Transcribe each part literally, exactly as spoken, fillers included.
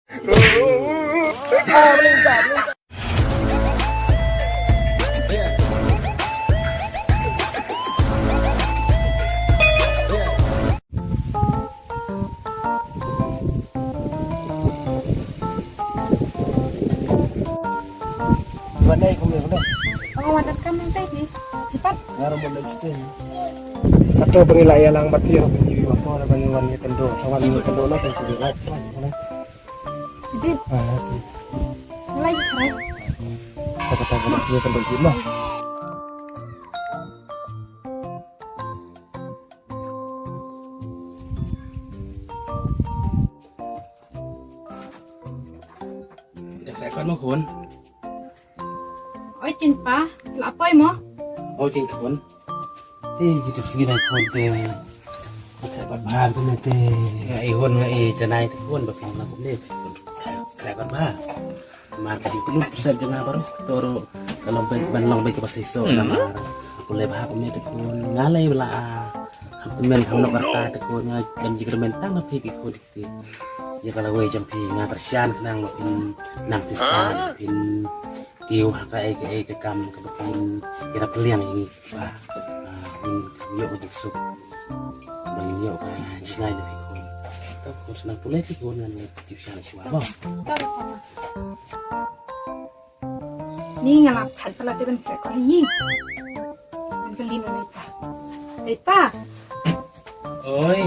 Wan ai kumne kumne. Oh, wan dak kam nang tai ti. Tipat. Ngar mo lek site. Kato ba ngi la ïalang bad phi, ba ngi wan por ba ngi wan ïakynduh. Sa wan ïakynduh na, te shu ïa lait. Sibit. Ah, okay. Lai krai. Kata kata ba ngi ïakynduh ji ma. Ïa khreh kot mo khun. Oi Jingpa, la poi mo? Oi Jing khun. Te ki tip sngi dang khun te. Ïa khreh kot bha te ne te. Nga i hun nga i janai te khun ba phin na kumne. Khreh kot bha. Mar ka jingkyllut pyrshah jong nga baroh, to ruh ka long beit ban long beit kaba seisoh namar pule bha kumne te khun. Nga lei ba la, ah, kham tymmen kham nok rta te khun, nga dang jingkyrmen tang na phi ki khun ki kti. Ïa ka lawei jong phi nga kyrshan khnang ba phin nang phi stad, phin kiew ha kaei kaei ka kam kaba phin ïarap pylliang ïa ngi. Ba, ah, ngin ïoh ka jingsuk. Ba ngin ïoh ka jingai na phi khun. Tang khun, sa nang pule phi khun, ngan ïa tip sha la shuwa mo. Ni nga la thait palat te ban khreh kot ha ïing. Ngan kylli ma i pa. Ei pa. Oi.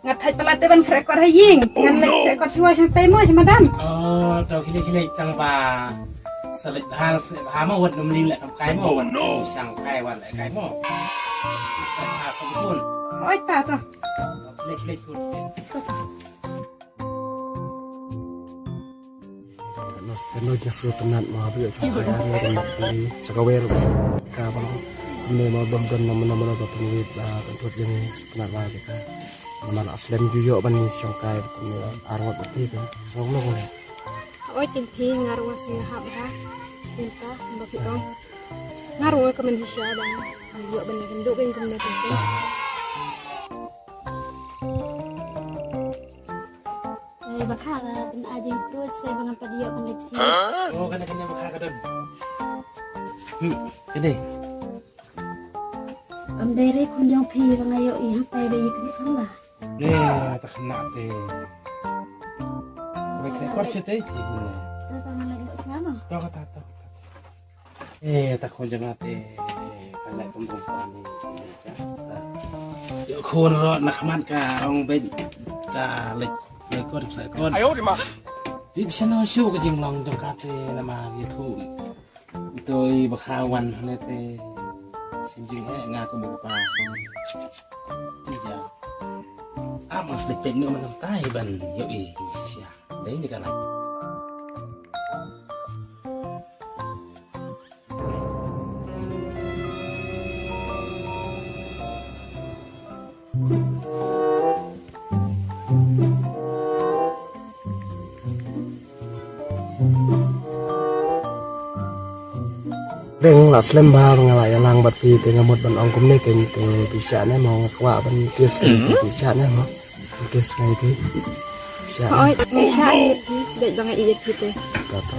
Nga thait palat te ban khreh kot ha ïing. Ngan leit khreh kot shuwa shang tai mo sha madam. Oh, to khie leit khie leit tang ba. Sa leit bha, sa leit bha mo, wat nym ling leh kam kai mo, wat nym shang kai, wat leh kai mo. Sa bha khun khun. Oi ta ta. Leit leit khun. Nos kano jingsu tynat mo, ha bri ka kai are rim bak kali sa ka wer ka bang. Ne mo bam don nam nam ba pynwit ba kan tut jing tynat ba ka. Namar la slem ju ïoh ban ni shong kai ne ar ngot bak kali ka. Song no ko. Oi tin phi, nga ruh nga sngew hap bha. Tin ta ba phi ong. Nga ruh nga kmen hi sha ba. Ïoh ban ni kynduh ban kumne tin phi. Eh, ba kha la pyn-ai jingkyrkhu, sa ba ngan pat ïoh ban leit hi. Oh, kane kane ba kha ka don. Hmm, kane. Am dei re khun jong phi ba nga ïoh i hangtai ba i kane kham ba. Ne, ta khana te. Ba kane kor sha te phi ne. Ta ta ngan leit lut sha ma. Ta ka ta ta. Eh, ta khun jong nga te, eh, ka leh pynrung pynrung ni, ni, ja, ta. Ïoh khun ruh na khmat ka ong beit ka leit, leit khun, leit khun. Ayo di ma. Tip shano shuh ka jinglong jong ka te namar ïathuh. Ito i ba kha wan hangne te. Shem jingeh nga kum u kpa. Ija. Am nga shu leit peit noh mynta ban ïoh i shisha. Dei ni ka lait. Beng la slem bha ba nga la ïalang bad phi te nga mut ban ong kumne te te phi shah ne mo nga kwah ban kiss phi shah ne mo. Kiss ngai phi. Shah. Oi, ngai shah ïa phi. Dei ba nga ïeit phi te. Ta ta.